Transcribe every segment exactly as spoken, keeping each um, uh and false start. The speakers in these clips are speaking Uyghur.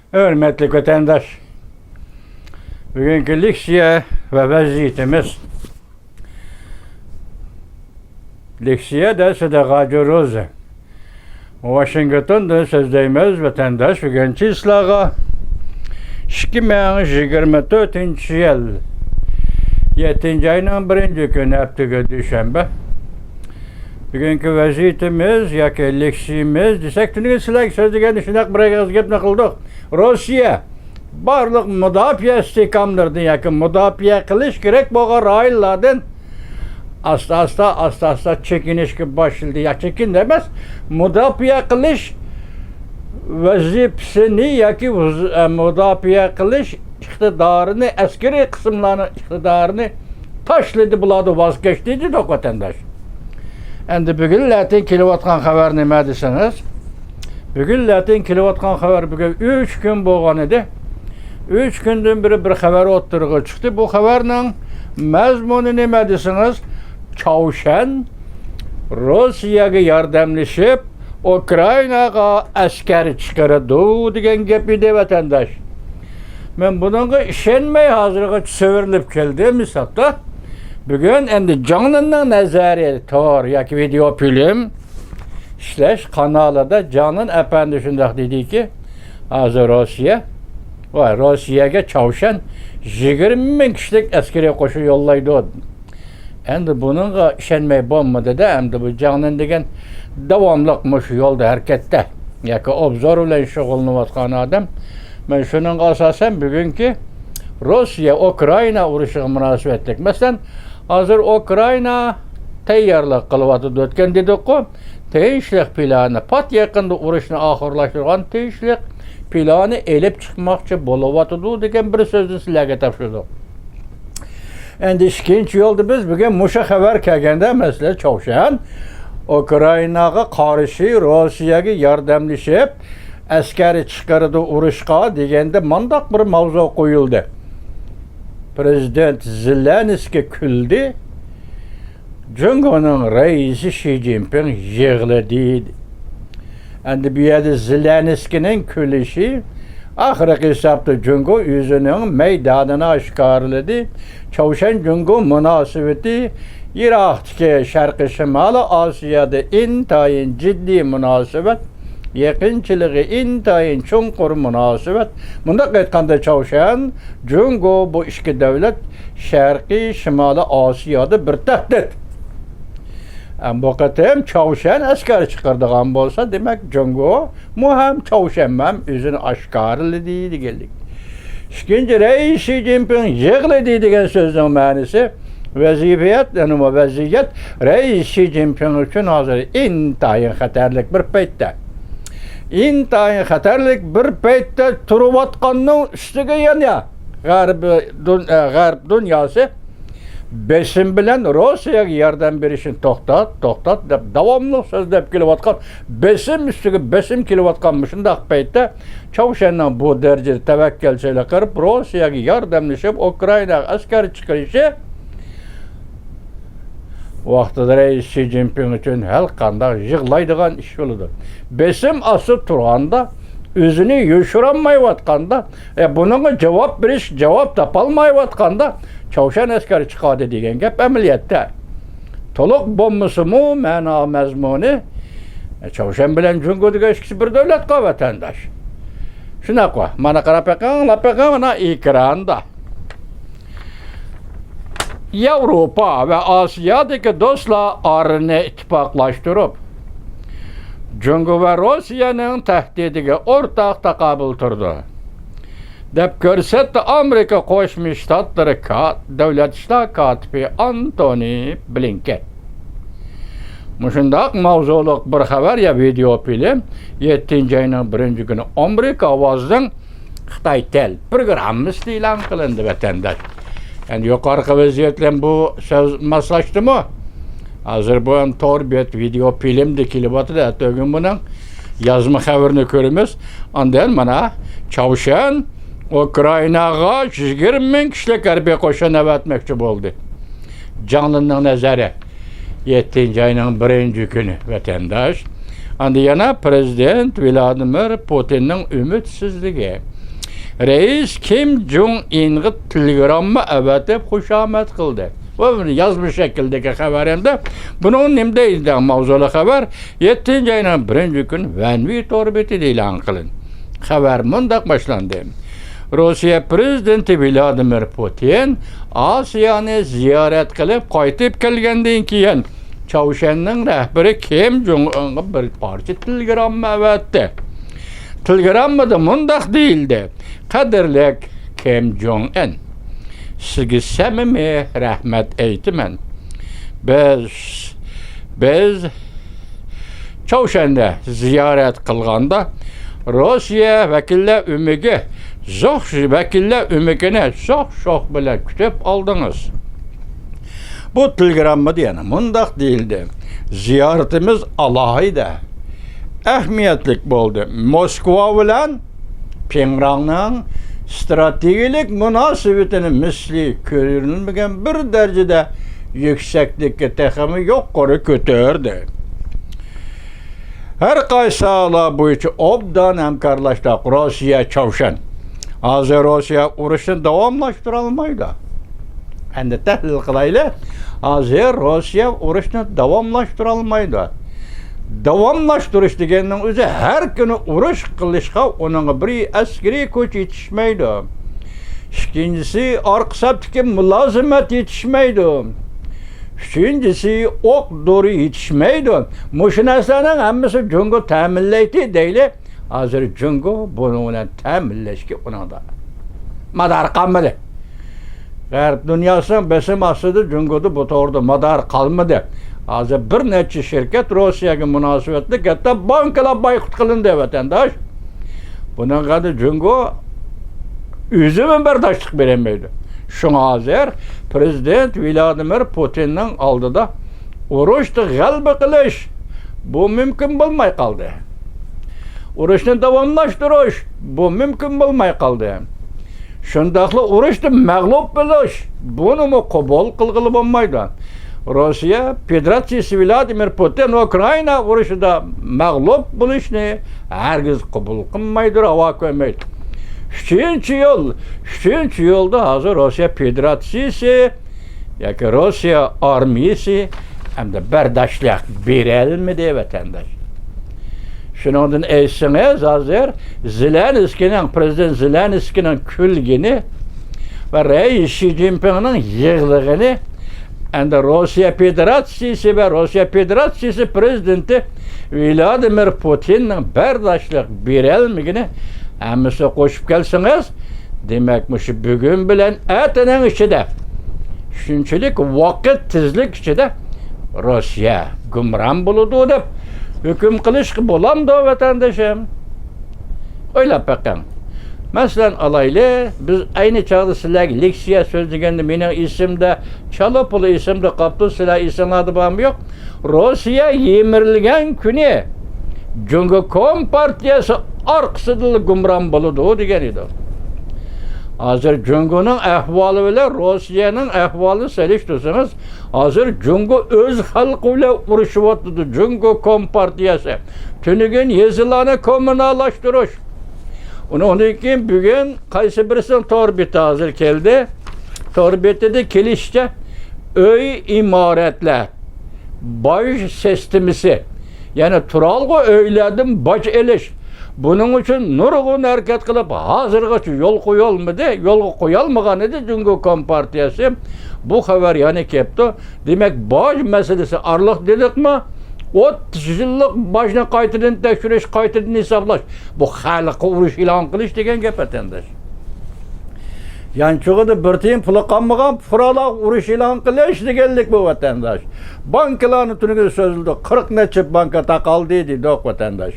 ھۆرمەتلىك ۋەتەنداش، بۈگۈنكى لېكسىيە ۋە ۋەزىيىتىمىز. لېكسىيەدە سىدىق ھاجى روزى. ۋاشىنگتوندىن سۆزلەيمىز، ۋەتەنداش. بۈگۈن چىسلاغا ئىككى مىڭ يىگىرمە تۆتىنچى يىل يەتتىنچى ئاينىڭ بىرىنچى كۈنى، ھەپتىگە دۈشەنبە. بۈگۈنكى ۋەزىيىتىمىز ياكى لېكسىيىمىز دېسەك، تۈنۈگۈن سىلەرگە سۆزلىگەندە شۇنداق بىر ئېغىز گەپنى قىلدۇق. روسىيە بارلىق مۇداپىئە ئىستىھكاملىرىدىن ياكى مۇداپىئە قىلىش كېرەك بولغان رايونلاردىن ئاستا-ئاستا، ئاستا-ئاستا چېكىنىشكە باشلىدى. يا چېكىندى ئەمەس، مۇداپىئە قىلىش ۋەزىپىسىنى ياكى ۋز-، ئە، مۇداپىئە قىلىش ئىقتىدارىنى، ئەسكىرىي قىسىملارنىڭ ئىقتىدارىنى تاشلىدى، بۇلاردىن ۋاز كەچتى دېدۇق، ۋەتەنداش. ئەمدى بۈگۈنلەتىن كېلىۋاتقان خەۋەر نېمە دېسىڭىز، بۈگۈنلەتىن كېلىۋاتقان خەۋەر، بۈگۈن ئۈچ كۈن بولغان ئىدى. ئۈچ كۈندىن بېرى بىر خەۋەر ئوتتۇرىغا چىقتى. بۇ خەۋەرنىڭ مەزمۇنى نېمە دېسىڭىز، چاۋشيەن روسىيەگە ياردەملىشىپ، ئۇكرائىناغا ئەسكەر چىقىرىدۇ دېگەن گەپ ئىدى، ۋەتەنداش. مەن بۇنىڭغا ئىشەنمەي، ھازىرغىچە سۆرىلىپ كەلدىم ھېسابتا. بۈگۈن ئەمدى جاڭلىننىڭ نەزەرى تور ياكى ۋىدېئو فىلىم ئىشلەش قانالىدا جاڭلىن ئەپەندى شۇنداق دېدىكى، ھازىر روسىيە، ۋاي، روسىيەگە چاۋشيەن يىگىرمە مىڭ كىشىلىك ئەسكىرىي قوشۇن يوللايدۇ. ئەمدى بۇنىڭغا ئىشەنمەي بولمىدى-دە، ئەمدى بۇ جاڭلىن دېگەن داۋاملىق مۇشۇ يولدا ھەرىكەتتە ياكى ئوبزور بىلەن شۇغۇللىنىۋاتقان ئادەم. مەن شۇنىڭغا ئاساسەن بۈگۈنكى روسىيە ئۇكرائىنا ئۇرۇشىغا مۇناسىۋەتلىك. مەسىلەن، ھازىر ئۇكرائىنا تەييارلىق قىلىۋاتىدۇ، ئۆتكەن دېدۇققۇ، تىنچلىق پىلانى، پات يېقىندا ئۇرۇشنى ئاخىرلاشتۇرغان تىنچلىق پىلانى ئېلىپ چىقماقچى بولۇۋاتىدۇ دېگەن بىر سۆزنى سىلەرگە تاپشۇردۇق. ئەمدى ئىككىنچى يولدا بىز بۈگۈن مۇشۇ خەۋەر كەلگەندە، مەسىلەن، چاۋشيەن ئۇكرائىناغا قارشى روسىيەگە ياردەملىشىپ، ئەسكەر چىقىرىدۇ ئۇرۇشقا دېگەندە مانداق بىر ماۋزۇ قويۇلدى. پىرېزىدېنت زېلېنسكىي كۈلدى. جۇڭگونىڭ رەئىسى شى جىنپىڭ يىغلىدى. ئەمدى بۇ يەردە زېلېنسكىينىڭ كۈلۈشى ئاخىرقى ھېسابتا جۇڭگو ئۆزىنىڭ مەيدانىنى ئاشكارىلىدى. چاۋشيەن جۇڭگو مۇناسىۋىتى يىراقتىكى شەرقىي شىمالىي ئاسىيادا ئىنتايىن جىددىي مۇناسىۋەت، يېقىنچىلىقى ئىنتايىن چوڭقۇر مۇناسىۋەت. مۇنداق ئېيتقاندا، چاۋشيەن، جۇڭگو بۇ ئىككى دۆلەت شەرقىي شىمالىي ئاسىيادا بىر تەھدىت. ئەم، بۇ قېتىم چاۋشيەن ئەسكەر چىقىرىدىغان بولسا، دېمەك، جۇڭگو مۇ ھەم چاۋشيەن ھەم ئۆزىنى ئاشكارىلىدى دېگەنلىك. ئىككىنچى، رەئىس شى جىنپىڭ يىغلىدى دېگەن سۆزنىڭ مەنىسى، ۋەزىيەت، يەنى ۋەزىيەت رەئىس شى جىنپىڭ ئۈچۈن ھازىر ئىنتايىن خەتەرلىك بىر پەيتتە. ئىنتايىن خەتەرلىك بىر پەيتتە تۇرۇۋاتقاننىڭ ئۈستىگە يەنە غەرب دۇن-، ئە، غەرب دۇنياسى بېسىم بىلەن روسىيەگە ياردەم بېرىشنى توختات، توختات دەپ داۋاملىق سۆزلەپ كېلىۋاتقان، بېسىم ئۈستىگە بېسىم كېلىۋاتقان مۇشۇنداق پەيتتە چاۋشيەننىڭ بۇ دەرىجىدە تەۋەككۈلچىلىك قىلىپ، روسىيەگە ياردەملىشىپ، ئۇكرائىناغا ئەسكەر چىقىرىشى ۋاقتىدا رەئىس شى جىنپىڭ ئۈچۈن ھەر قانداق يىغلايدىغان ئىش بولىدۇ. بېسىم ئاستىدا تۇرغاندا، ئۆزىنى يوشۇرالمايۋاتقاندا، ئە، بۇنىڭغا جاۋاب بېرىش، جاۋاب تاپالمايۋاتقاندا، چاۋشيەن ئەسكەر چىقاردى دېگەن گەپ ئەمەلىيەتتە تولۇق بولمىسىمۇ، مەنا مەزمۇنى، ئە، چاۋشيەن بىلەن جۇڭگو دېگەن ئىككىسى بىر دۆلەتقۇ، ۋەتەنداش. شۇنداققۇ؟ مانا قاراپ بېقىڭ، ئاڭلاپ بېقىڭ، مانا ئېكراندا. ياۋروپا ۋە ئاسىيادىكى دوستلار ئارىنى ئىتتىپاقلاشتۇرۇپ، جۇڭگو ۋە روسىيەنىڭ تەھدىتىگە ئورتاق تاقابىل تۇرىدۇ، دەپ كۆرسەتتى ئامېرىكا قوشما شتاتلىرى كا-، دۆلەت ئىشلار كاتىپى ئانتونى بلىنكېن. مۇشۇنداق ماۋزۇلۇق بىر خەۋەر يا ۋىدېئو فىلىم يەتتىنچى ئاينىڭ بىرىنچى كۈنى ئامېرىكا ئاۋازىنىڭ خىتاي تىل پروگراممىسىدا ئېلان قىلىندى، ۋەتەنداش. ئەمدى يۇقىرىقى ۋەزىيەت بىلەن بۇ سۆز ماسلاشتىمۇ؟ ھازىر بۇ ھەم تور بەت ۋىدېئو فىلىمدا كېلىۋاتىدۇ. ئەتىگۈن بۇنىڭ يازما خەۋىرىنى كۆرىمىز. ئاندىن مانا چاۋشيەن ئۇكرائىناغا يىگىرمە مىڭ كىشىلىك ھەربىي قوشۇن ئەۋەتمەكچى بولدى. جاڭلىننىڭ نەزەرى. يەتتىنچى ئاينىڭ بىرىنچى كۈنى، ۋەتەنداش. ئاندىن يەنە پىرېزىدېنت ۋلادىمىر پۇتىننىڭ ئۈمىدسىزلىكى. رەئىس كىم جۇڭ ئىنغا تېلېگرامما ئەۋەتىپ خۇشامەت قىلدى. بۇ يازما شەكىلدىكى خەۋەر ئەمدى. بۇنىڭ نېمە دەيدىغان ماۋزۇلۇق خەۋەر؟ يەتتىنچى ئاينىڭ بىرىنچى كۈنى ۋەنۋى تور بېتىدە ئېلان قىلىندى. خەۋەر مۇنداق باشلاندى. روسىيە پىرېزىدېنتى ۋلادىمىر پۇتىن ئاسىيانى زىيارەت قىلىپ قايتىپ كەلگەندىن كېيىن، چاۋشيەننىڭ رەھبىرى كىم جۇڭ ئۇنغا بىر پارچە تېلېگرامما ئەۋەتتى. تېلېگراممىدا مۇنداق دېيىلدى: قەدىرلىك كىم جۇڭ ئىن، سىزگە سەمىمىي رەھمەت ئېيتىمەن. بىز، بىز چاۋشيەندە زىيارەت قىلغاندا، روسىيە ۋەكىللەر ئۆمىكى، زوخ ۋەكىللەر ئۆمىكىنى زوخ شوخ بىلەن كۈتۈپ ئالدىڭىز. بۇ تېلېگراممىدا يەنە مۇنداق دېيىلدى: زىيارىتىمىز ئالاھىدە ئەھمىيەتلىك بولدى. موسكۋا بىلەن پىڭراننىڭ ستراتېگىيەلىك مۇناسىۋىتىنى مىسلى كۆرۈلمىگەن بىر دەرىجىدە يۈكسەكلىككە تېخىمۇ يۇقىرى كۆتۈردى. ھەر قايسى ساھەلەر بويىچە ئوبدان ھەمكارلاشتۇق. روسىيە، چاۋشيەن. ھازىر روسىيە ئۇرۇشنى داۋاملاشتۇرالمايدۇ. ئەمدى تەھلىل قىلايلى. ھازىر روسىيە ئۇرۇشنى داۋاملاشتۇرالمايدۇ. داۋاملاشتۇرۇش دېگەننىڭ ئۆزى ھەر كۈنى ئۇرۇش قىلىشقا ئۇنىڭغا بىر ئەسكىرىي كۈچ يېتىشمەيدۇ. ئىككىنچىسى، ئارقا سەپتىكى مۇلازىمەت يېتىشمەيدۇ. ئۈچىنچىسى، ئوق دورا يېتىشمەيدۇ. مۇشۇ نەرسىلەرنىڭ ھەممىسى جۇڭگو تەمىنلەيتتى دەيلى. ھازىر جۇڭگو بۇنىڭ بىلەن تەمىنلەشكە ئۇنىڭدا مادار قالمىدى. غەرب دۇنياسىنىڭ بېسىم ئاستىدا جۇڭگودا بۇ توغرىدا مادار قالمىدى. ھازىر بىر نەچچە شىركەت روسىيەگە مۇناسىۋەتلىك، ھەتتا بانكىلار بايقۇت قىلىندى، ۋەتەنداش. بۇنىڭغا جۇڭگو ئۆزىمۇ بەرداشلىق بېرەلمەيدۇ. شۇڭا ھازىر پىرېزىدېنت ۋلادىمىر پۇتىننىڭ ئالدىدا ئۇرۇشتا غەلىبە قىلىش، بۇ مۇمكىن بولماي قالدى. ئۇرۇشنى داۋاملاشتۇرۇش، بۇ مۇمكىن بولماي قالدى. شۇنداقلا ئۇرۇشتا مەغلۇپ بولۇش، بۇنىمۇ قوبۇل قىلغىلى بولمايدۇ. روسىيە فېدېراتسىيىسى ۋلادىمىر پۇتىن ئۇكرائىنا ئۇرۇشىدا مەغلۇپ بولۇشنى ھەرگىز قوبۇل قىلمايدۇ، راۋا كۆرمەيدۇ. ئۈچىنچى يول، ئۈچىنچى يولدا ھازىر روسىيە فېدېراتسىيىسى ياكى روسىيە ئارمىيىسى ئەمدى بەرداشلىق بېرەلمىدى، ۋەتەنداش. شۇنىڭدىن ئېيتسىڭىز، ھازىر زېلېنسكىينىڭ، پىرېزىدېنت زېلېنسكىينىڭ كۈلگىنى ۋە رەئىس شى جىنپىڭنىڭ يىغلىغىنى، ئەمدى روسىيە فېدېراتسىيىسى ۋە روسىيە فېدېراتسىيىسى پىرېزىدېنتى ۋلادىمىر پۇتىننىڭ بەرداشلىق بېرەلمىگىنى، ھەممىسىنى قوشۇپ كەلسىڭىز، دېمەك، مۇشۇ بۈگۈن بىلەن ئەتىنىڭ ئىچىدە، شۇنچىلىك ۋاقىت تېزلىك ئىچىدە روسىيە گۇمران بولىدۇ دەپ ھۆكۈم قىلىشقا بولامدۇ، ۋەتەندىشىم؟ ئويلاپ بېقىڭ. مەسىلەن ئالايلى، بىز ئەينى چاغدا سىلەرگە لېكسىيە سۆزلىگەندە مېنىڭ ئېسىمدە، چالا پۇلا ئېسىمدە قاپتۇ، سىلەر ئېسىڭلاردا بارمۇ يوق؟ روسىيە يىمىرىلگەن كۈنى جۇڭگو كومپارتىيەسى ئارقىسىدىنلا گۇمران بولىدۇ دېگەن ئىدى. ھازىر جۇڭگونىڭ ئەھۋالى بىلەن روسىيەنىڭ ئەھۋالىنى سېلىشتۇرسىڭىز، ھازىر جۇڭگو ئۆز خەلقى بىلەن ئۇرۇشۇۋاتىدۇ. جۇڭگو كومپارتىيەسى تۈنۈگۈن يېزىلارنى كوممۇناللاشتۇرۇش. ئۇنىڭدىن كېيىن بۈگۈن قايسى بىرسىنىڭ تور بېتى ھازىر كەلدى؟ تور بېتىدە كېلىشىچە، ئۆي، ئىمارەتلەر باج سىستېمىسى، يەنى تۇرالغۇ ئۆيلەردىن باج ئېلىش. بۇنىڭ ئۈچۈن نۇرغۇن ھەرىكەت قىلىپ، ھازىرغىچە يول قويالمىدى، يولغا قويالمىغان ئىدى جۇڭگو كومپارتىيەسى. بۇ خەۋەر يەنە كەپتۇ. دېمەك، باج مەسىلىسى ئارىلىق دېدۇقمۇ؟ ئوتتۇز يىللىق باجنى قايتىدىن تەكشۈرۈش، قايتىدىن ھېسابلاش. بۇ خەلققە ئۇرۇش ئېلان قىلىش دېگەن گەپ، ۋەتەنداش. يانچۇقىدا بىر تىيىن پۇلى قالمىغان پۇقرالارغا ئۇرۇش ئېلان قىلىش دېگەنلىك بۇ، ۋەتەنداش. بانكىلارنى تۈنۈگۈن سۆزلىدۇق، قىرىق نەچچە بانكا تاقالدى دېدۇق، ۋەتەنداش.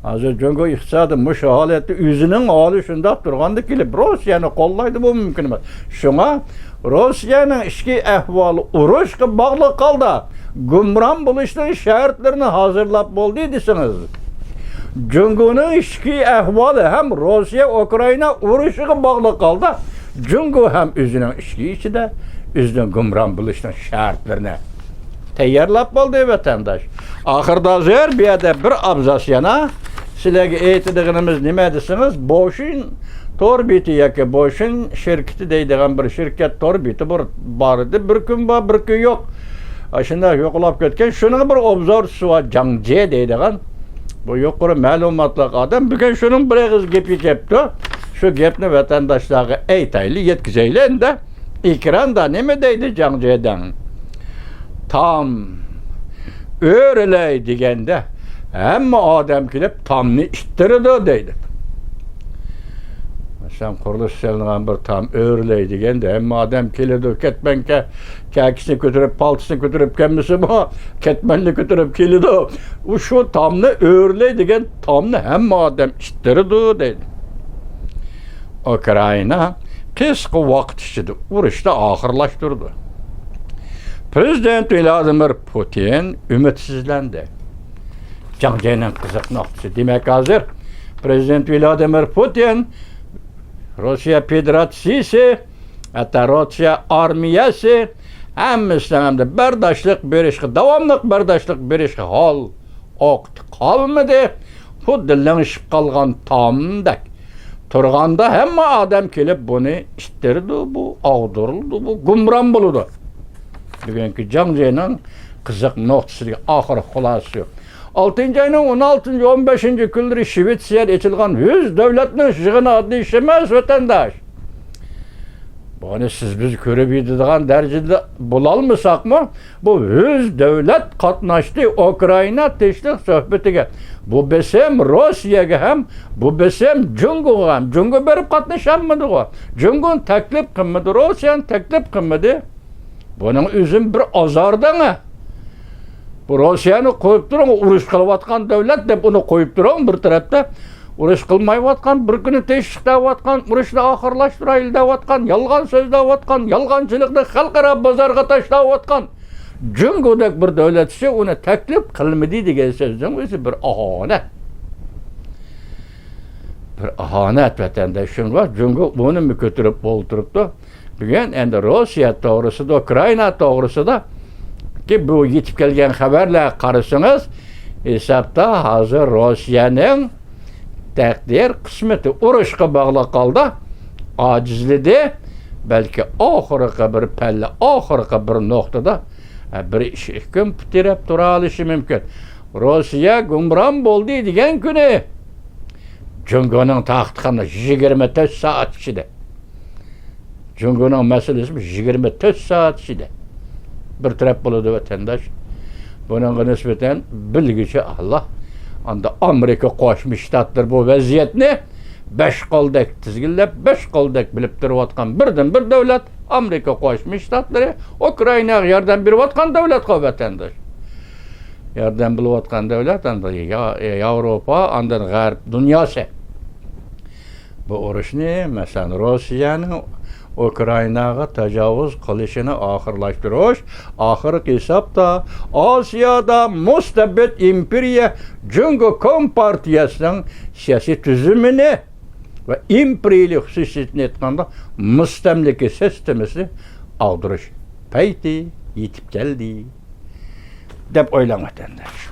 ھازىر جۇڭگو ئىقتىسادى مۇشۇ ھالەتتە، ئۆزىنىڭ ھالى شۇنداق تۇرغاندا كېلىپ روسىيەنى قوللايدۇ، بۇ مۇمكىن ئەمەس. شۇڭا روسىيەنىڭ ئىچكى ئەھۋالى ئۇرۇشقا باغلىق ھالدا گۇمران بولۇشنىڭ شەرتلىرىنى ھازىرلاپ بولدى دېسىڭىز، جۇڭگونىڭ ئىچكى ئەھۋالى ھەم روسىيە ئۇكرائىنا ئۇرۇشىغا باغلىق ھالدا جۇڭگو ھەم ئۆزىنىڭ ئىچكى ئىچىدە ئۆزىنىڭ گۇمران بولۇشنىڭ شەرتلىرىنى تەييارلاپ بولدى، ۋەتەنداش. ئاخىرىدا ھازىر بۇ يەردە بىر ئابزاس يەنە سىلەرگە ئېيتىدىغىنىمىز نېمە دېسىڭىز، بوشىن تور بېتى ياكى بوشىن شىركىتى دەيدىغان بىر شىركەت تور بېتى بار، بار ئىدى. بىر كۈن بار، بىر كۈن يوق. ئاشۇنداق يوقىلاپ كەتكەن. شۇنىڭ بىر ئوبزورچىسى بار، جاڭ جيې دەيدىغان. بۇ يۇقىرى مەلۇماتلىق ئادەم. بۈگۈن شۇنىڭ بىر ئېغىز گېپى كەپتۇ. شۇ گەپنى ۋەتەنداشلارغا ئېيتايلى، يەتكۈزەيلى ئەمدى. ئېكراندا نېمە دەيدۇ جاڭ جيې دەڭ؟ تام ئۆرلەي دېگەندە، ھەممە ئادەم كېلىپ تامنى ئىتتىرىدۇ دەيدۇ. مەسىلەن، قۇرۇلۇش سېلىنغان بىر تام ئۆرلەي دېگەندە، ھەممە ئادەم كېلىدۇ، كەتمەنكە كەكىسىنى كۆتۈرۈپ، پالتىسىنى كۆتۈرۈپ كەلمىسىمۇ، كەتمەننى كۆتۈرۈپ كېلىدۇ. ئۇ شۇ تامنى ئۆرلەي دېگەن تامنى ھەممە ئادەم ئىتتىرىدۇ دەيدۇ. ئۇكرائىنا قىسقا ۋاقىت ئىچىدە ئۇرۇشنى ئاخىرلاشتۇرىدۇ. پرېزىدېنت ۋلادىمىر پۇتىن ئۈمىدسىزلەندى. جاڭ جيېنىڭ قىزىق نۇقتىسى. دېمەك، ھازىر پرېزىدېنت ۋلادىمىر پۇتىن، روسىيە فېدېراتسىيىسى، ھەتتا روسىيە ئارمىيەسى ھەممىسىنىڭ ئەمدى بەرداشلىق بېرىشقا، داۋاملىق بەرداشلىق بېرىشقا ھال ۋاقتى قالمىدى. خۇددى لىڭشىپ قالغان تامدەك تۇرغاندا، ھەممە ئادەم كېلىپ بۇنى ئىتتىرىدۇ، بۇ ئاغدۇرۇلىدۇ، بۇ گۇمران بولىدۇ. بۈگۈنكى جاڭ جيېنىڭ قىزىق نۇقتىسىدىكى ئاخىرقى خۇلاسىسى شۇ. ئالتىنچى ئاينىڭ ئون ئالتىنچى، ئون بەشىنچى كۈنلىرى شىۋېتسىيەدە ئېچىلغان يۈز دۆلەتنىڭ يىغىنى ئاددىي ئىش ئەمەس، ۋەتەنداش. بۇنى سىز بىز كۆرۈپ يېتىدىغان دەرىجىدە بولالمىساقمۇ، بۇ يۈز دۆلەت قاتناشتى ئۇكرائىنا تىنچلىق سۆھبىتىگە. بۇ بېسىم روسىيەگە ھەم، بۇ بېسىم جۇڭگوغا ھەم. جۇڭگو بېرىپ قاتنىشالمىدىغۇ. جۇڭگونى تەكلىپ قىلمىدى، روسىيەنى تەكلىپ قىلمىدى. بۇنىڭ ئۆزىمۇ بىر ئازار دەڭە. بۇ روسىيەنى قويۇپ تۇرۇڭ، ئۇرۇش قىلىۋاتقان دۆلەت دەپ ئۇنى قويۇپ تۇرۇڭ بىر تەرەپتە. ئۇرۇش قىلمايۋاتقان، بىر كۈنى تىنچلىق دەۋاتقان، ئۇرۇشنى ئاخىرلاشتۇرايلى دەۋاتقان، يالغان سۆزلەۋاتقان، يالغانچىلىقنى خەلقئارا بازارغا تاشلاۋاتقان جۇڭگودەك بىر دۆلەت ئىچى ئۇنى تەكلىپ قىلمىدى دېگەن سۆزنىڭ ئۆزى بىر ئاھانەت. بىر ئاھانەت ۋەتەنداش. شۇڭا جۇڭگو ئۇنىمۇ كۆتۈرۈپ ئولتۇرۇپتۇ. بۈگۈن ئەمدى روسىيە توغرىسىدا، ئۇكرائىنا توغرىسىدا كى بۇ يېتىپ كەلگەن خەۋەرلەرگە قارىسىڭىز، ھېسابتا ھازىر روسىيەنىڭ تەقدىر قىسمىتى ئۇرۇشقا باغلىق ھالدا ئاجىزلىدى. بەلكى ئاخىرقى بىر پەللە، ئاخىرقى بىر نۇقتىدا، ھە، بىر ئىش ھۆكۈم پۈتتۈرۈپ تۇرالىشى مۇمكىن. روسىيە گۇمران بولدى دېگەن كۈنى جۇڭگونىڭ تاختىخانىسى يىگىرمە تۆت سائەت ئىچىدە. جۇڭگونىڭ مەسىلىسى يىگىرمە تۆت سائەت ئىچىدە بىر تەرەپ بولىدۇ، ۋەتەنداش. بۇنىڭغا نىسبەتەن بىلگۈچى ئاللا. ئاندا ئامېرىكا قوشما شتاتلىرى بۇ ۋەزىيەتنى بەش قولدەك تىزگىنلەپ، بەش قولدەك بىلىپ تۇرۇۋاتقان بىردىنبىر دۆلەت ئامېرىكا قوشما شتاتلىرى. ئۇكرائىناغا ياردەم بېرىۋاتقان دۆلەتقۇ، ۋەتەنداش. ياردەم بولۇۋاتقان دۆلەت، ئاندا يا-، ياۋروپا، ئاندىن غەرب دۇنياسى. بۇ ئۇرۇشنى، مەسىلەن، روسىيەنىڭ ئۇكرائىناغا تاجاۋۇز قىلىشىنى ئاخىرلاشتۇرۇش، ئاخىرقى ھېسابتا ئاسىيادا مۇستەبىت ئىمپېرىيە جۇڭگو كومپارتىيەسىنىڭ سىياسىي تۈزۈمىنى ۋە ئىمپېرىيىلىك خۇسۇسىيىتىنى ئېيتقاندا مۇستەملىكە سىستېمىسىنى ئاغدۇرۇش پەيتى يېتىپ كەلدى، دەپ ئويلاڭ، ۋەتەنداش.